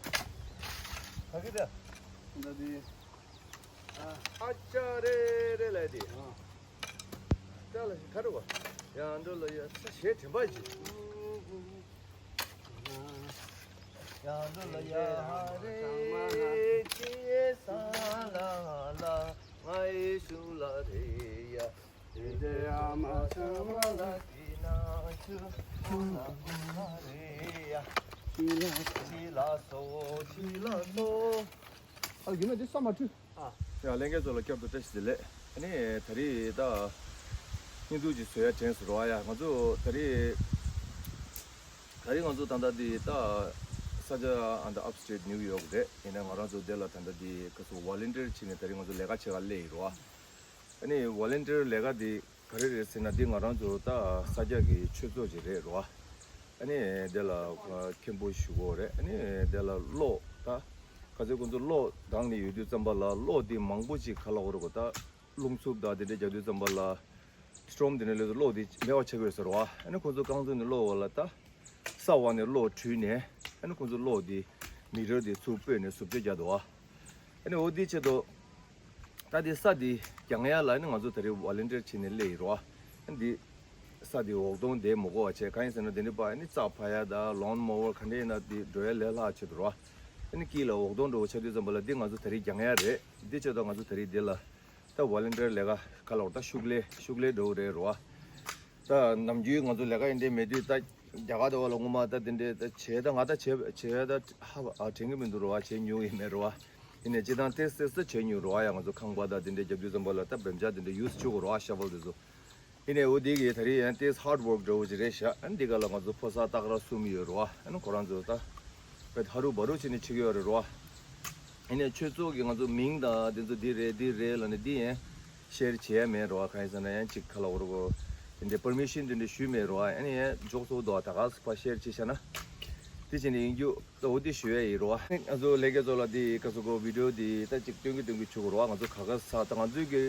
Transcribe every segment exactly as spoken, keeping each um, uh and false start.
ག་གི་ད། འདི་འདི། ཨ་ཅག་རེ་རེ་ལ་དེ། ཨ། ཅག་ལ་ཞིག་ཁ་རུ་བ། ཡང་འགྲོ་ལ་ཡ་ས་ཞེ་དྲན་པ་ཞིག་ཡང་འགྲོ་ལ་ཡ་ཧ་རེ་ཅི་ས་ལ་ལ་ང་ཡི་ཤུ་ལ་རེ་ཡ། དེ་དེ་ཡ་མ་ཚང་མ་ལ་དེ་ན་ཆུ་ཁོ་ན་ཁོ་ན་རེ་ཡ། ཅི་ལ་ཅི་ལ་སོ་ཅི་ལ་སོ། ཨ་ཡིན་ན་དེ་ས་མ་ཁྲུ། ཡང་ལྷན་རྒྱས་ཚོ་ལ་བསྐྱར་དུ་བཀྲ་ཤིས་བདེ་ལེགས། ཨ་ནི་ད་རེས་ད་བརྙན་ཐུང་ཅིག་བཟོ་ཡ་དྲན་སོང་རོགས་ཨ། ཡ་ང་ཚོ་ད་རེས་ད་རེས་ང་ཚོ་ད་ལྟ་འདི་ད་ས་ཆ་ཨ་ད་upstate New York རེད། ཡིན་ན་ང་རང་ཚོ་འདི་ལ་ད་ལྟ་འདི་ག་ཚོད་volunteer བྱས་ནས་ད་རེས་ང་ཚོ་ལས་ཀ་བྱེད་ག་སླེབས་ཡིན་རོགས་ཨ། ཨ་ནི་volunteer ལས་ཀ་འདི་ག་རེ་རེད་ཟེར་ན་འདི་ང་རང་ཚོ་ད་ས་སྐྱ་གི་ཆོས་ཚོགས་ཅིག་རེད་རོགས་ཨ། ཨ་ནི་དེ་ལ་མཁན་པོ་ཞུ་གོ་རེད། ཨ་ནི་དེ་ལ་གློག་ད་ག་ཚོད་ཁོང་ཚོ་གློག་དང་ནི་ཡོད་དུས་ཙམ་པ་ལ་གློག་འདི་མང་པོ་ཅིག་ག་ལ་འོ་རེད་གོ་ད་རླུང་འཚུབ་ད་དེ་འདྲ་རྒྱག་དུས་ཙམ་པ་ལ་storm དེ་ནས་ལོས་གློག་འདི་མེད་པ་ཆགས་ཀྱི་ཡོད་ཟེར་རོ་ཨ། ཨ་ནི་ཁོང་ཚོ་རྐང་འཛུགས་ནས་གློག་འོ་ལ་ད། ས་འོག་ནས་གློག་འཁྲུས་ནས་ཨ་ནི་ཁོང་ཚོ་གློག་འདི་མི་རོ་འདི་ཚུར་སྤོས་ནས་བཟོ་བཅོས་རྒྱག་འདུག་བ། ཨ་ནི་འོ་འདི་ཆེད་དུ་ད་འདི་ས་འདི་རྒྱང་ཡ་ལ་ཨ་ནི་ང་ཚོ་ད་རེས་volunteer བྱས་ནས་སླེབས་ཡིན་རོ། ཨ་ནི་འདི་ས་འདི་འོག་སྟོང་བསྡད་མི་དགོས་པ་བྱས་གང་ཡིན་ཟེར་ན་འདི་འདྲ་པ་ཨ་ནི་རྩྭ་ཕར་ཡ་ད་lawn mower ག་འདྲ་ཡིན་ན་འདི་འགྲོ་ཡ་ལས་སླ་ཆེད་དུ་རོ། ཨ་ནི་དཀྱིལ་ལ་འོག་སྟོང་འགྲོ་བ་ཆགས་དུས་ཙམ་པ་ལ་འདི་ང་ཚོ་ད་རེས་རྒྱང་ཡ་རེད། འདི་ཆེད་དུ་ང་ཚོ་ད་རེས་འདི་ལ། ད་volunteer ལས་ཀ་ཁ་ལོག་ད་ཤུགས་ལས་ཤུགས་ལས་འགྲོ་གི་རེད་རོ། ད་ནམ་རྒྱུན་ང་ཚོ་ལས་ཀ་ཡིན་འདྲ་མེད་དུས་ད་རྒྱ་གར་དུ་བ་ལ་ངོ་མ་ད་དེ་འདྲས་ད་བྱས་ད་ང་ད་བྱས་བྱས་ད་ཧ་བ་ཨ་དྲན་གི་མི་འདུག་རོ་བ། བྱས་མྱོང་ཡི་མེད་རོ་བ། ཡིན་ནའི་སྤྱི་བཏང་ཏེ་སེ་སེ་བྱས་མྱོང་རོ་བ། ཡ་ང་ཚོ་ཁང་པ་ད་དེ་འདྲས་རྒྱབ་དུས་ཙམ་པ་ལ་ད་བེམ་ཇ་དེ་འདྲས་ཡུ་སི་བྱེད་དགོས་རོ་བ། ཤ་ཝལ་དེ་ཚོ། ཡིན་ནའི་འོ་འདི་གི་ད་རེས་ཡང་ཏེས་hard work འདྲ་བོ་ཅིག་རེད་ཤག་ཨ་ནི་འདི་ག་ལ་ང་ཚོ་ཕོ་གསར་སྟག་ར་གསུམ་ཡོད་རེད་བ། ཨ་ནི་ཁོ་རང་ཚོ་ད་བེད་ཧ་རུ་བ་རུ་བྱས་ནས་བྱེད་ཀྱི་ཡོད་རེད་རོ། ཡིན་ནའི་ཆོས་ཚོགས་ཀྱི་ང་ཚོ་མིང་དང་འདི་ཚོ་འདི་རེད་འདི་རེད་ལབ་ནས་འདི་ཡང་ཤེར་བྱེད་ཡ་མེད་རོ། གང་ཡིན་ཟེར་ན་ཡང་ཅིག་ག་ལ་འོ་རོ་གོ་དེ་འདྲའི་པར་མི་ཤན་དེ་འདྲ་ཞུས་མེད་རོ། ཨ་ནི་ཡང་འཇོག་སོ་འདུག་ད་ག་སུ་ཕ་ཤེར་བྱེད་ཤ་ན་འདི་བྱས་ནས་ཡིན་རྒྱུ། ད་འོ་དེ་ཞུ་ཡ་ཡིན་རོ། ང་ཚོ་ལས་ཀ་ཚོ་ལ་དེ་ཀ་སོ་གོ་བི་ཌིའོ་དེ་ད་ཅིག་སྟོན་གི་སྟོན་གི་ཆུ་གོ་རོ། ང་ཚོ་ག་ག་ས་ད་ང་ཚོའི་གི་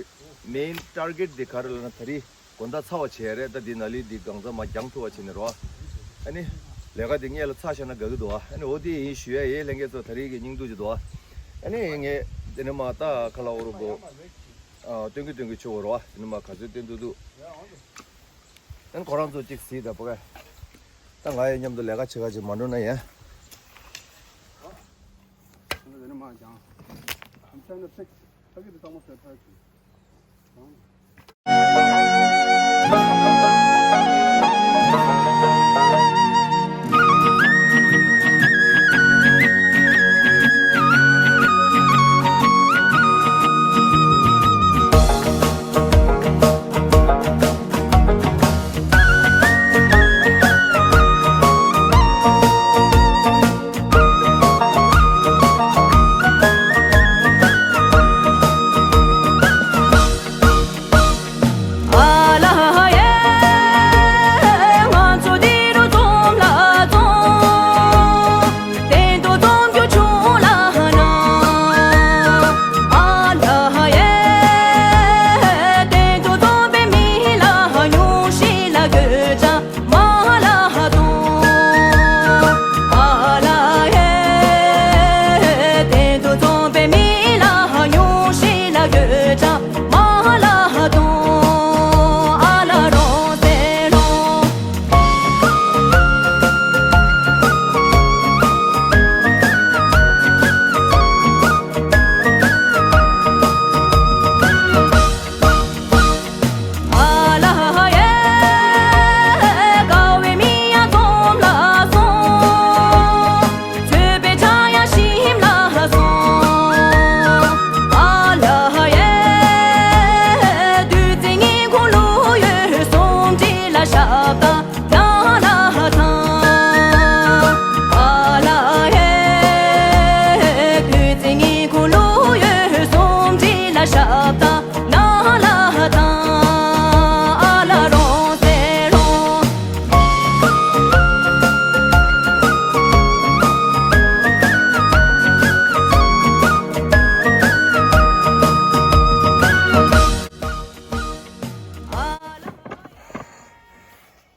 མེན་ཊར་གེཊ་དེ་ག་རེ་ལབ་ན་ད་རེས་དགོང་དག་ཚ་བ་བྱས་རེད། ད་དེ་ན་ལི་དེ་གང་ཚ་མ་རྒྱང་ཐུབ་བ་བྱས་ནས་རོ། ཨ་ནི་ལས་ཀ་དེ་སྔས་ལ་ཚ་ཤ་ན་དགའ་གི་འདུག་ཨ་ནི་འོ་དེ་ཡིན་ཞུ་ཡ་ཡིན། ལྷན་རྒྱས་ཚོ་ད་རེས་ཀྱི་སྙིང་སྡུག་ཅིག་འདུག་ཨ་ནི་ངས་དེ་ནས་མ་ད་ག་ལ་འོ་རོ་གོ་སྟོན་གི་སྟོན་གི་ཆུ་གོ་རོ། དེ་ནས་མ་ག་ཚོད་སྟོན་ཐུབ་འདུག་ཨན་ཁོ་རང་ཚོ་གཅིག་གཟིགས་དང་པོ་ག་ད་ང་ཡི་མཉམ་དུ་ལས་ཀ་བྱེད་ག་ཅིག་མ་འགྲོ་ན་ཡང་། I'm trying to fix. How you the Thomas that person?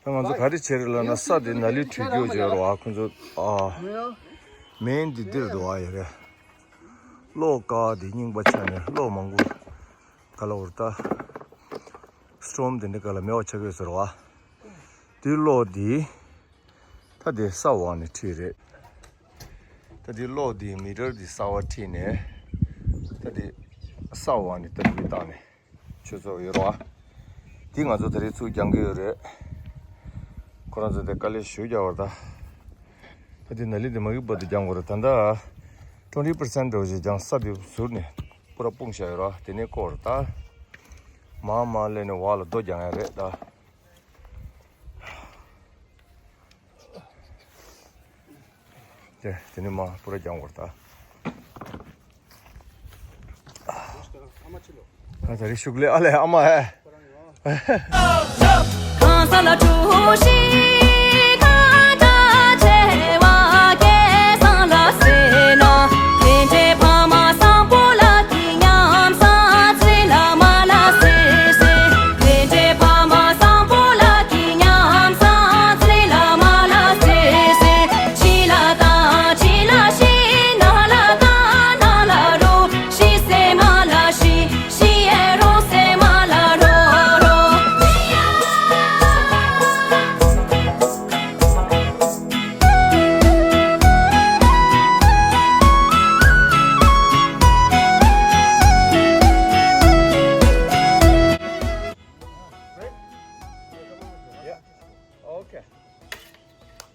ད་ང་ཚོ་ག་རེ་བྱེད་རེད་ལབ་ན་ས་དེ་ན་ལི་འཁྲུད་རྒྱུ་བྱེད་རོགས་ཨ། ཁོ་ཚོ་ཨ། མེན་འདི་འདིར་འདུག་ཨ་ཡ་རེ། གློག་ཀ་འདི་རྙིང་པ་ཆགས་ནས་གློག་མང་པོ་ག་ལ་འུར་ད། སི་ཊོམ་དེ་འདྲ་ག་ལ་མེ་བ་ཆགས་ཡོད་ཟེར་བ། འདི་གློག་འདི། ད་དེ་ས་འོག་ནས་ཁྲིད་རེད། ད་དེ་གློག་འདི་མི་ཊར་འདི་ས་བ་ཁྲིད་ནས། ད་དེ་ས་འོག་ནས་ད་དེ་བཏང་ནས། ཆུ་ཚོད་ཡོད་རེད་བ། དེ་ང་ཚོ་ད་རེས་ཚུར་རྒྱག་གི་ཡོད་རེད། ཁོ་རང་ཚོ་དེ་དཀའ་ལས་ཞུ་རྒྱག་བར་ད། ད་དེ་ན་ལི་དེ་མ་གི་བར་དུ་རྒྱག་དགོས་རེད་ད་ད། ཊུ་ཝེན་ཊི་པར་སེན་ཊི་འདྲ་བོ་ཞིག་རྒྱག་ས་དེ་ཟུར་ནས་པུ་ར་སྤུངས་བཞག་ཡོད་རེད་བ། དེ་ནས་བཀོག་རེད་ད། མ་མ་ལས་ནས་བ་ལ་རྡོ་རྒྱག་ཡ་རེད་ད། དེ་དེ་ནི་མ་པུ་ར་རྒྱང་བར་ད། ཨ་ད་རི་ཤུག་ལེ་ཨ་ལེ་ཨ་མ་ཧེ། གང་ས་ལ་གྲུ་བཞི་ཁ་བརྡ་བྱེད་པ་སྐལ་བཟང་ལ་ཟེར་ན། དེ་འདྲའི་ཕ་མ་བཟང་པོ་ལ་གི་ཉམས་སང་ཚེ་ལ་མ་ལ་ཟེར་ཟེར། དེ་འདྲའི་ཕ་མ་བཟང་པོ་ལ་གི་ཉམས་སང་ཚེ་ལ་མ་ལ་ཟེར་ཟེར། ཤི་ལ་དང་ཤི་ལ་ཤི་ན་ལ་དང་ན་ལ་རུ་ཤི་སེ་མ་ལ་ཤི་ཤི་ཡེ་རུ་སེ་མ་ལ་རོ་རོ།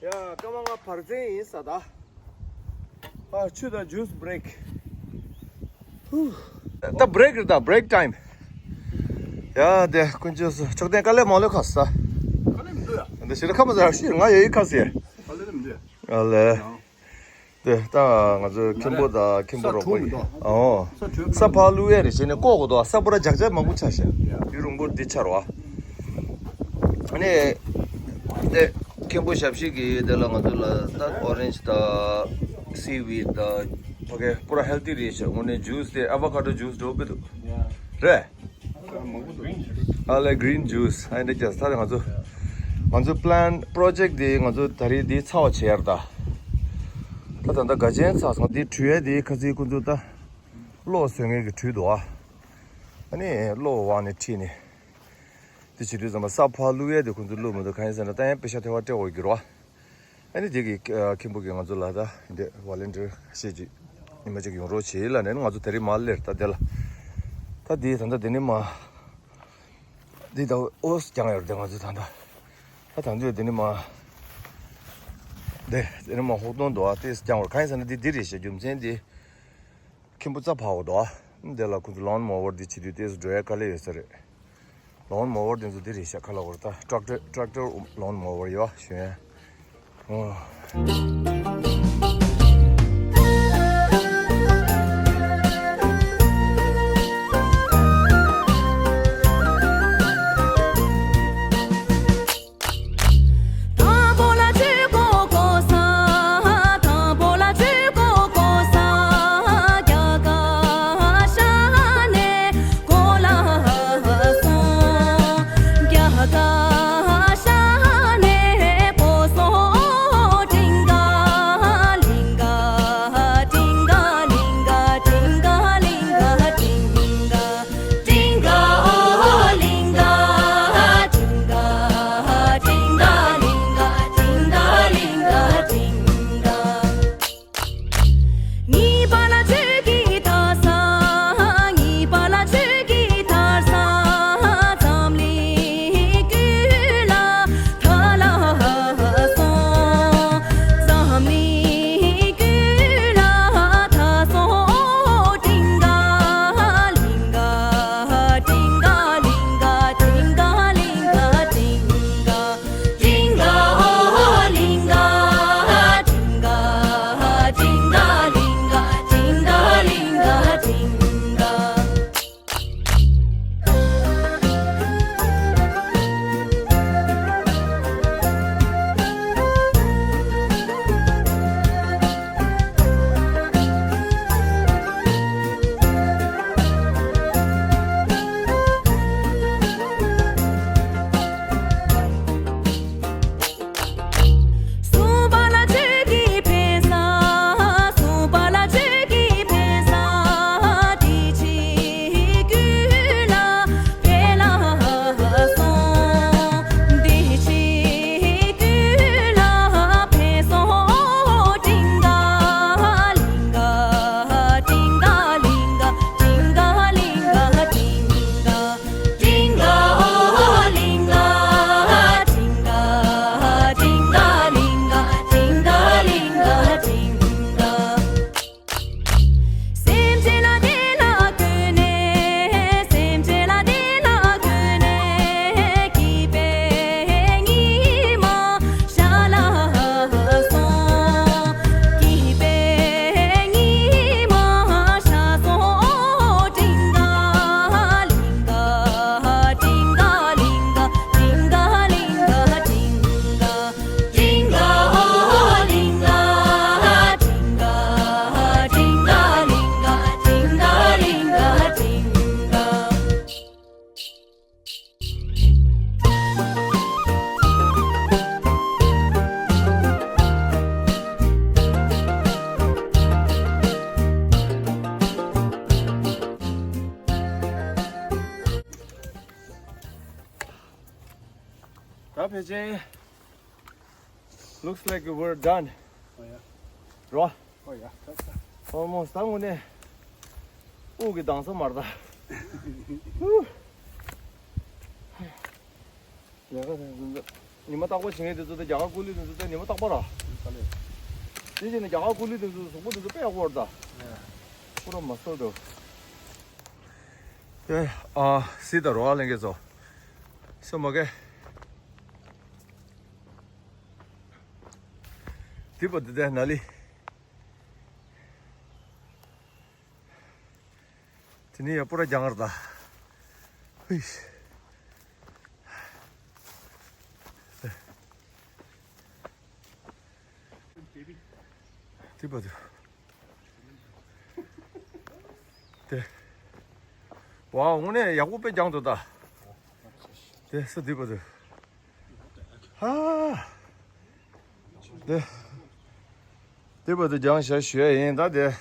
ཡ། སྐར་མ་ལྔ་བར་མཚམས་ཡིན་ས་ད། ཨ་ཆུ་དང་ཇུས་བྷི་རེག་ཧུ། ད་བྷི་རེག་རེད་ད་བྷི་རེག་ཊའིམ། ཡ་དེ་ཀུན་སྤྱོད་སུ་ཕྱོགས་སྟོན་དཀའ་ལས་མང་ལོས་ཁ་ས། དཀའ་ལས་མི་འདུག་ཡ། འདི་ཞིག་ལ་ཁ་མ་ཟ་ཤི་ང་ཡོད་ཡིན་ཁ་ཟེར། དཀའ་ལས་མི་འདུག་ཡ། ཨ་ལེ། དེ་ད་ང་ཚོའི་མཁན་པོ་དང་མཁན་པོ་རོགས་པོ་ཡིན། ཨོ། ས་ཕར་བླུག་ཡས་རེད་བྱས་ནས་བཀོག་དགོས་འདུག་ས་པུ་ར་ཇག་ཇག་མང་པོ་ཆགས་ཤག་དེ་རུང་པོ་འདི་ཆར་བ། ཨ་ནི། དེ་མཁན་པོ་ཞབས་ཕྱི་གིས་དེ་ལ་ང་ཚོ་ལ་ད་ཨོ་རེན་ཇི་དང་སི་ཝིཌ་དང་ཕ་གི་པུ་ར་ཧེལ་ཐི་རེད་ཤག་དངོས་གནས་ཇུས་དེ་ཨ་ཝ་ཀ་ཌོ་ཇུས་འགྲོ་གི་འདུག་རེད། ཨ་ལེ་གི་རིན་ཇུས་ཨ་འདྲ་ཀྱང་ད་ང་ཚོ་ང་ཚོ་པི་ལན་པོ་རོ་ཇེག་འདི་ང་ཚོ་ད་རེས་འདི་ཚར་བ་བྱེད་ཡར་ད། ད་ད་ད་ག་ཅན་ཚར་སོང་། འདི་བྲུས་ཡས་འདི་ཁ་ཚིག་ཁོ་ཚོ་ད་གློག་བཟོ་མཁན་གྱི་བྲུས་འདུག་ཨ། ཨ་ནི་གློག་འོག་ནས་ཁྲིད་ནས་འདི་བྱེད་དུས་ཙམ་པ་ས་ཕར་བླུག་ཡས་འདི་ཁོ་ཚོ་བླུག་མི་འདུག་གང་ཡིན་ཟེར་ན་ད་ཡང་པེ་ཤ་ཐེ་བ་སྤྲད་དགོས་ཀྱི་རེད་བ། ཨ་ནི་དེ་གི་ཨ་མཁན་པོ་གིས་ང་ཚོ་ལ་ད་འདི་ཝོ་ལན་ཊི་ཡར་ཞེ་ཅིག་ཉི་མ་གཅིག་ཡོང་རོགས་བྱེད་ལབ་ནས་ང་ཚོ་དེ་རིང་མར་སླེབས་ད་དེ་ལ། ད་འདི་ད་ལྟ་འདི་ནས་མར་འདི་ད་ཨོ་ཙི་རྒྱང་ཡོད་རེད་ང་ཚོ་ད་ལྟ། ད་ད་འདི་འདི་ནས་མར་འདི་འདི་ནས་མར་ཧོག་སྟོང་འདུག་ཨ། ཏོག་ཙམ་རྒྱང་བར་གང་ཡིན་ཟེར་ན་འདི་འདི་རེད་ཤག་རྒྱུ་མཚན་འདི། མཁན་པོ་རྩྭ་ཕར་བ་དོ། འདི་ལ་ཁོ་ཚོ་ལོན་མོ་ཝར་འདི་བྱེད་དུས་ཏོག་ཙམ་འགྲོ་ཡ་དཀའ་ལས་ཡོད་ས་རེད། ལོན་མོ་ཝར་འདི་ཚོ་འདི་རེད་ཤག་ཁ་ལ་བོར་ད་ཊེག་ཊར་ཊེག་ཊར་ལོན་མོ་ཝར་ཡོད་ཞུ་ཡ། ཨོ། ད་ཕལ་ཆེར། Looks like we're done. Oh, yeah. རོ། Oh, yeah. That's, uh, almost ད་དངོས་གནས། དབུགས་ཀྱི་འདང་ས་མ་རེད་ད། ལས་ཀ་དེ་ཚོ་ཉི་མ་རྟག་པར་བྱེད་མཁན་དེ་ཚོ་ད་རྒྱ་གར་ཀུ་ལི་དེ་ཚོ་ད་ཉི་མ་རྟག་པར་ར། དེ་བྱས་ན་རྒྱ་གར་ཀུ་ལི་དེ་ཚོ་གཟུགས་པོ་དེ་ཚོ་དཔེ་ཡག་པོ་རེད་ད། ཡ། པུ་ར་མ་སལ་འདུག་དེ་ཨ་སི་ད་རོ་ཨ་ལེན་གེ་ཚོ། སོ་མ་གེ། དེ་པ་དེ་དེ་ན་ལི། དེ་ནས་ཡ་པུ་ར་རྒྱང་ར་ད། ཧུས། དེ་པ་དེ། དེ། ཝའོ་དངོས་གནས་ཡག་པོ་དཔེ་རྒྱང་འདུག་ད། དེ་སུ་དེ་པ་དེ། ཧ། དེ། དེ་བར་དུ་སྦྱང་བྱ་ཞུ་ཡ་ཡིན་ད་དེ།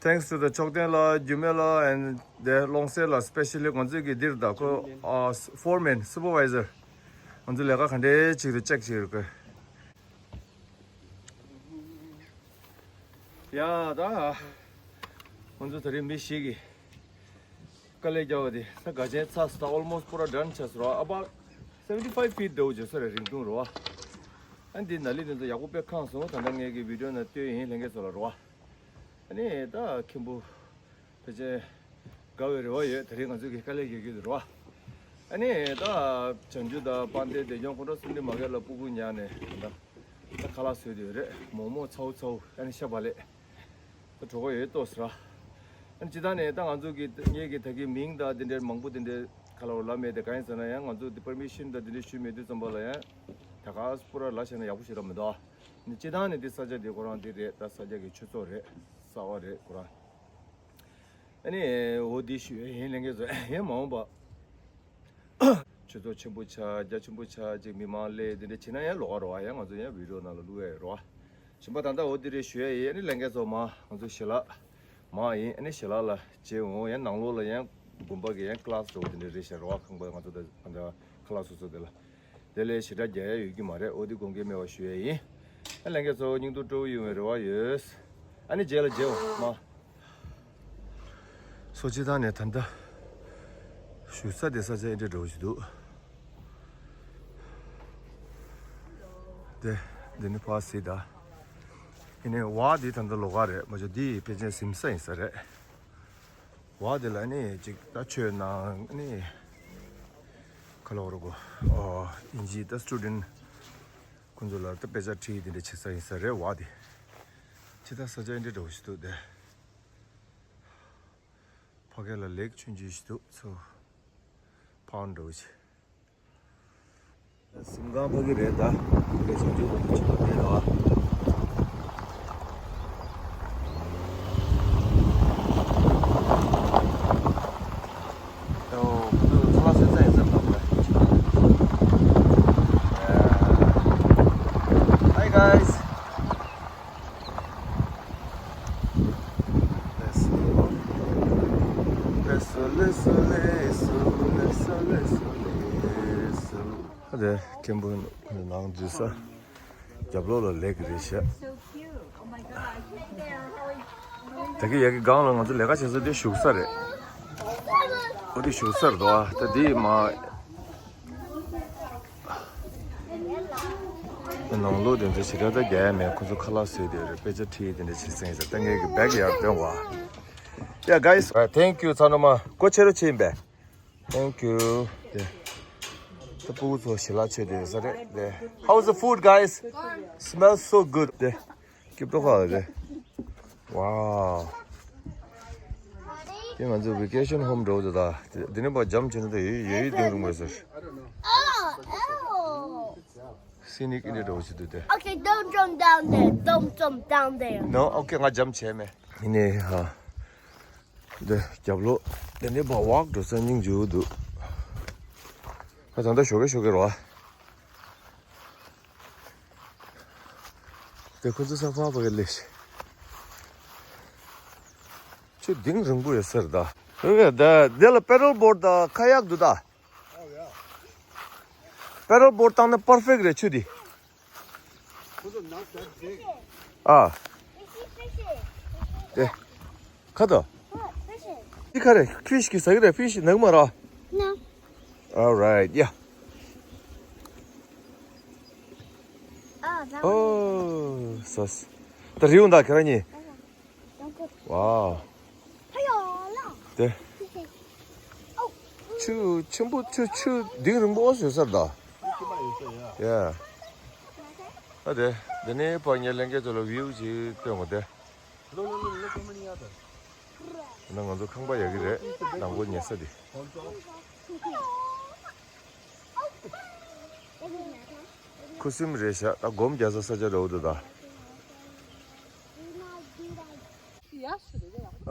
Thanks to the ཕྱོགས་སྟོན་ལ་རྒྱུད་སྨད་ལ་and དེ་ཀློང་གསལ་ལ་specially ང་ཚོས་ཀྱི་འདིར་ད་ཁོ་ཨ་foreman supervisor ང་ཚོ་ལས་ཀ་ག་འདྲས་ཅིག་རེད་ཅེག་ཅིག་རེད་ཁོས། ཡ་ད། ང་ཚོ་ད་རེས་མི་ཞིག་གིས། དཀའ་ལས་རྒྱག་པ་དེ་ས་ག་ཆེན་ཚ་སི་ད་almost པུ་ར་done ཆགས་སོང་ར། About seventy five feet འདྲ་བོ་བྱེད་ས་རེད་རིང་ཐུང་རེད་བ། ཨ་ནི་འདི་ནཱ་ལི་དེ་ཚོ་ཡག་པོ་དཔེ་ཁེངས་སོང་། ད་ལྟ་ངས་ཀྱི་བི་ཌི་ཡོ་ནང་བཏོན་ཡིན་ལྷན་རྒྱས་ཚོ་ལ་རེད་བ། ཨ་ནི་ད་མཁན་པོ་ཕལ་ཆེར་དགའ་བའི་རེ་བ་ཡོད། དེ་རིང་ང་ཚོ་གི་དཀའ་ལས་རྒྱག་རྒྱུ་དེ་རེད་བ། ཨ་ནི་ད་བྱང་རྒྱུད་དང་དཔལ་ལྡན་བདེ་སྐྱོང་ཁོང་ཁྲོ་སུན་འདི་མ་གས་ལ་སྤུ་གུ་ཉར་ནས་ད། ད་ཁ་ལག་བཟོས་བསྡད་ཡོད་རེད། མོག་མོག་ཚའུ་ཚའུ་ཨ་ནི་ཤ་བག་ལེབ། ད་གྲོད་ཁོག་ཡོད་ཏོ་ཟེར་ར། ཨ་ནི་སྤྱིར་བཏང་ནས་ད་ང་ཚོ་གི་ངེད་ཀྱི་ད་གི་མིང་དང་དེ་འདྲའི་མང་པོ་དེ་འདྲའི་ཁ་ལོ་ལབ་མེད་དེ་གང་ཡིན་ཟེར་ན་ཡང་ང་ཚོ་དེ་པར་མི་ཤན་དང་དེ་འདྲའི་ཞུས་མེད་དུས་ཙམ་པ་ལ་ཡང་ད་ག་སྤུ་ར་ལ་བྱས་ན་ཡག་པོ་ཞིག་ར་མི་འདུག་ཨ་ནི་སྤྱིར་བཏང་ནས་དེ་ས་ཆ་དེ་ཁོ་རང་དེ་རེད། ད་ས་ཆ་གི་ཆོས་ཚོགས་རེད། གསར་བ་རེད་ཁོ་རང་། ཨ་ནི་འོ་དེ་ཞུ་ཡ་ཡིན་ལྷན་རྒྱས་ཚོ་ཡང་མ་འོངས་པ། ཆོས་ཚོགས་ཆེན་པོ་ཆགས། རྒྱ་ཆེན་པོ་ཆགས་ཅིག་མི་མང་སླེབས་དེ་འདྲ་བྱེད་ན་ཡང་ལོགས་ཀ་རེད་བ། ཡང་ང་ཚོ་ཡང་བི་ཌི་ཡོ་ནང་ལ་བླུག་ཡ་རེད་བ། གཞན་པ་ད་ལྟ་འོ་དེ་རེད་ཞུ་ཡ་ཡིན། ཨ་ནི་ལྷན་རྒྱས་ཚོ་མ་ང་ཚོ་ཞལ་ལག་མ་ཡིན། ཨ་ནི་ཞལ་ལག་ལ་མཇལ་འོང་། ཡང་ནང་ལོགས་ལ་ཡང་དགོན་པ་གི་ཡང་ཀི་ལ་སི་འདྲ་བོ་དེ་འདྲ་རེད་ཤག་རེད་བ། ཁང་པ་ང་ཚོ་ད་ད་ཁ་ལག་སོ་སོ་དེ་ལ་དེ་ལས་ཞེ་དྲག་རྒྱག་ཡ་ཡོད་ཀྱི་མ་རེད། འོ་དེ་དགོངས་འགལ་མེད་པ་ཞུ་ཡ་ཡིན། ཨ་ལྷན་རྒྱས་ཚོ་སྙིང་སྡུག་སྤྲོ་བོ་ཡོང་བའི་རེ་བ་ཡོད། ཨ་ནི་རྗེས་ལ་མཇལ་འོང་མ། སོ་སྤྱིར་བཏང་ནས་ད་ལྟ་བཞུགས་ས་དེ་ས་ཆ་ཨེ་འདྲ་འདྲ་བོ་ཞིག་འདུག་དེ་འདི་ནི་ཕར་གཟིགས་དང་། ཡིན་ནའི་བ་དེ་ད་ལྟ་ལོགས་ཀ་རེད། མ་གཞི་འདི་ཕལ་ཆེར་གཟིམ་ས་ཡིན་ས་རེད། བ་དེ་ལ་ནི་ཅིག་ད་ཆོས་ནང་ནི་ཁ་ལོ་རུ་གོ་ཨོ་ཨིན་ཇི་ད་སི་ཊུ་ཌེན་ཁོང་ཚོ་ལ་ད་དཔེ་ཆ་ཁྲིད་དེ་འདྲ་བྱེད་ས་ཡིན་ས་རེད། བ་དེ་ཅི་ད་ས་ཆ་ཨེ་འདྲ་འདྲ་བོ་ཞིག་འདུག་དེ། ཕ་གི་ལ་ལེག་ཆུང་ཆུང་ཞིག་འདུག་ཚོ་ཕའུན་འདྲ་བོ་ཞིག་གཟིམ་ཁང་ཕ་གི་རེད་ད། ཕ་གི་བྱང་ཆུབ་ལ་ཕྱིན་པ་རེད་ད། ཨོ་ཁོ་ཚོ་ཁ་ལག་ཟས་ཚར་ཡིན་ས་མ་རེད། Hi guys. དེ་མཁན་པོ་ནང་འཛུལ་ས། རྒྱབ་ལོགས་ལ་ལེག་རེད་ཤག་ད་གི་ཡ་གི་སྒང་ལ་ང་ཚོ་ལས་ཀ་བྱེད་ས་དེ་བཞུགས་ས་རེད། འོ་དེ་བཞུགས་ས་རེད་དོ། ད་དེ་མ། ནང་ལོགས་དེ་ཚོ་ཞེ་དྲག་ད་རྒྱག་ཡ་མེད། ཁོ་ཚོ་ཁ་ལག་བཟོས་དེ་རེད། དཔེ་ཆ་ཁྲིད་དེ་འདྲ་བྱེད་སེང་ས། ད་ངས་ཀྱི་བེག་ཡར་སྟོན་བ། Yeah guys, right, thank you. ཚ་ནོ་མ་སྒོ་ཕྱེ་རོགས་བྱེད་ཡིན་པས། Thank you. དེ་ད་ཕྲུ་གུ་ཚོ་ཞལ་ལག་མཆོད་དེ་ཡོད་ས་རེད་དེ། How's the food, guys? Smells so good. དེ་སྐྱིད་པོ་ཁ་ལ་དེ། Wow. དེ་ང་ཚོ་ཝི་ཀེ་ཤན་ཧོམ་འགྲོ་འདུག་ད། དེ་ནས་ཕར་འཇམ་བྱས་ན་ད་ཡོད་ཡོད་ཡོད་དེ་རུང་བས་ཟེར། སི་ནིག་ཨིན་འདྲ་འགྲོ་བ་ཞིག་འདུག་དེ། Okay, don't jump down there. Don't jump down there. No, okay, ང་འཇམ་བྱས་མེད། ཡིན་ནའི་ཧ། འདི་རྒྱབ་ལོགས་དེ་ནས་ཕར་ཝག་འགྲོ་ས་སྙིང་རྗེ་པོ་འདུག་ད་ད་ལྟ་ཞོགས་ཀས་ཞོགས་ཀས་རེད་བ། དེ་ཁོ་ཚོ་ས་ཕག་པ་གི་ལས་ཤིག་ཆུ་གདིང་རིང་པོ་ཡོད་ས་རེད་ད། འོ་ཡ་ད་དེ་ལ་པེ་ཌལ་བོར་ཌི་དང་ཁ་ཡག་འདུག་ད། Oh, yeah. པེ་ཌལ་བོརཌ་བཏང་ན་པར་ཕེག་རེད་ཆུ་འདི། ཨ། དེ། ཁ་དོ། འདི་ག་རེད། ཕིཤ་གི་ཟ་གི་རེད། ཕིཤ་ནག་མ་ར། No. All right, yeah. Oh, that one. Oh, sus. ད་རིའུ་འདའ་ཁྱེད་རང་གཉིས། Wow. དེ། ཆུ་ཆེན་པོ་ཆུ་ཆུ་གདིང་རིང་པོ་བཟོས་ས་རེད་ད། Yeah. ཨ་དེ། དེ་ནས་ཕར་ངས་ལྷན་རྒྱས་ཚོ་ལ་བིའུ་ཅིག་སྟོན་གོ་དེ། ན་ང་ཚོ་ཁང་པ་ཡག་གི་རེད། ནང་སྒོ་ཉལ་ས་དེ། ཁུ་སིམ་རེད་ཤག་ད་སྒོམ་རྒྱག་ས་ས་ཆ་རེད་འདུག་ད།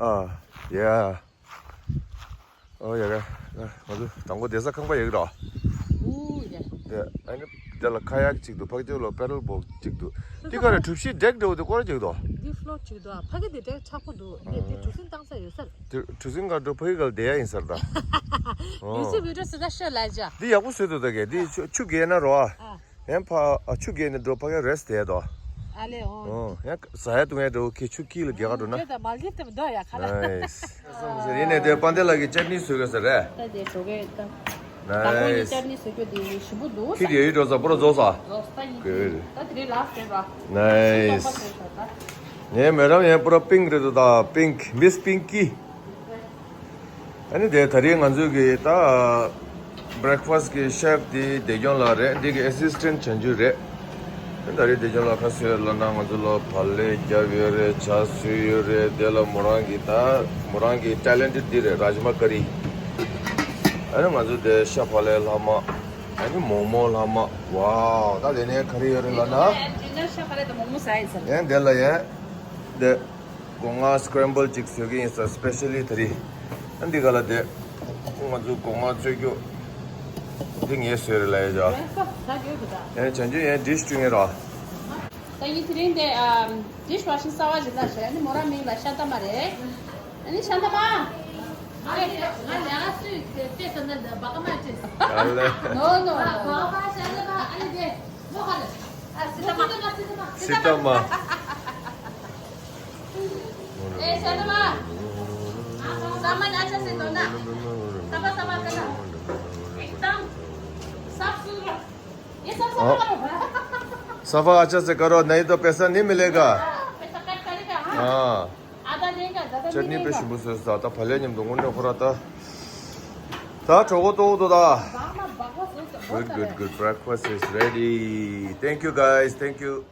ཨ། ཡ། ཨོ་ཡ་ཡ། ང་ཚོ་དང་པོ་བསྡད་ས་ཁང་པ་ཡག་གི་ར། ཨུ་ཡ། དེ་ཨ་ནི་དེ་ལ་ཁ་ཡག་གཅིག་འདུག་ཕ་གི་ལ་པེ་ཌལ་བོརཌ་གཅིག་འདུག་འདི་ག་རེ་གྲུ་བཞི་ཌེག་འདྲ་བོ་དེ་སྐོར་གཅིག་འདུག་འདི་ཕ་གི་དེ་ཌེག་ཆག་པོ་འདུག་འདི་དེ་གྲུ་གཟིངས་བཏང་ས་ཡོད་ས་རེད། དེ་གྲུ་གཟིངས་ག་འགྲོ་ཕ་གི་ག་ལ་བསྡད་ཡ་ཡིན་ས་རེད་ད། ཨོ། ཡུ་ཊུབ་བི་ཌི་ཡོ་བཟོས་ད་ཤོད་ལ་ཇ། འདི་ཡག་པོ་བཟོས་འདུག་ད་གས་འདི་ཆུ་ཆུ་རྒལ་ན་རོ་ཨ། ཨ། ཡང་ཕ་ཨ་ཆུ་རྒལ་ནས་འགྲོ་ཕ་གི་རེས་བསྡད་དོ། ཨ་ལེ་ཨོ། ཨོ་ཡང་ཟ་ཡ་བཏུང་ཡ་འགྲོ་ཁྱེད་ཆུ་དཀྱིལ་ལ་རྒྱག་ག་འགྲོ་ན། དེ་ད་མལ་དིབ་དེ་མ་འདོད་ཡ་ཁ་ལ། ནའིས། ཡིན་ནས་དེ་པན་དེ་ལགས་ཀྱི་ཅར་ནི་བཟོས་དགོས་ས་རེད། ད་དེ་འགྲོ་གི་ད། ད་ཁོང་གི་ནའིས། ཅར་ནི་བཟོ་རྒྱུ་དེ་ཞིམ་པོ་འདུག་ཁྱེད་ཡོད་ཡོད་འགྲོ་ས་པུ་ར་རྫོགས་ས། རྫོགས་ས་ཡིན། གི། ད་དེ་རིང་ལ་ཟེར་བ། ནའིས། ད་ཟེར་བ། ངའི་མེ་ཌམ་ཡང་པུ་ར་པིང་རེད་འདུག་ད་པིང་མིས་པིང་ཀི། ཨ་ནི་དེ་ད་རེས་ང་ཚོའི་གི་ད་བྷི་རེག་ཕ་སི་གི་ཤེཕ་དེ་བདེ་སྐྱོང་ལགས་རེད། འདི་གི་ཨེ་སིས་ཊེན་ཊི་བྱང་ཆུབ་རེད། ཨ་ནི་ད་རེས་བདེ་སྐྱོང་ལགས་ག་ཟེར་ལབ་ན་ང་ཚོ་ལ་བག་ལེབ་བརྒྱབ་ཡོད་རེད། ཇ་བཟོས་ཡོད་རེད། དེ་ལ་མོ་རང་གི་ད་མོ་རང་གི་ཊེ་ལེན་ཊེ་ཌི་འདི་རེད། རཱཇ་མ་ཀ་རི། ཨ་ནི་ང་ཚོ་དེ་ཤ་བག་ལེབ་ལྷག་མ། ཨ་ནི་མོག་མོག་ལྷག་མ། ཝའོ། ད་དེ་ནས་ག་རེ་ཡོད་རེད་ལབ་ན། ཡང་དེ་ལ་ཡང་དེ། སྒོ་ང་སི་ཀེ་རེམ་བལ་ཅིག་བཟོས་ཀྱི་ཡིན་ས། སི་པེ་ཤལ་ལི་ད་རེས། ཨ་འདི་ག་ལ་དེ། ང་ཚོ་སྒོ་ང་བཙོས་རྒྱུ། འདི་ངས་བཟོས་རེད་ལབ་ཡ་ཅག་ཡང་བྱང་ཆུབ་ཡང་ཌིཤ་བསྐྲུན་ཡིན་ར། ད་ཡིན་དེ་རིང་དེ་ཨམ་ཌིཤ་ཝ་ཤིང་གསར་བ་ཞིག་ལ་བཞག་ཨ་ནི་མོ་རང་མིང་ལ་ཤ་ཏ་མ་རེད། ཨ་ནི་ཤ་ཏ་མ། ང་ལས་ང་ལས་ཀ་སུས་བལྟས་ཟེར་ན་འདི་སྦ་ཀ་མ་བལྟས། ཨ་ལེ། ནོ་ནོ་ནོ། སྦ་ཀ་མ་ཤ་ཏ་མ་ཨ་ནི་དེ། ཨ་སི་ཏ་མ། སི་ཏ་མ། སི་ཏ་མ། ཨེ་ཤ་ཏ་མ། ས་མ་ན་ཆ་སི་དོ་ན། ས་མ་ས་མ་ཀ་ན། ཨེ་ཏམ། སབ་སུ་ར། ये सब सब करो। सफा अच्छा से करो, नहीं तो पैसा नहीं मिलेगा। पैसा कट करेगा। हाँ। आधा देगा, ज्यादा नहीं देगा। चटनी पे शुरू से ज्यादा भले नहीं दूंगा ना पूरा था। था ठोको तो तो था। बाबा, बाबा, बहुत Good, good, good. Breakfast is ready. Thank you, guys. Thank you.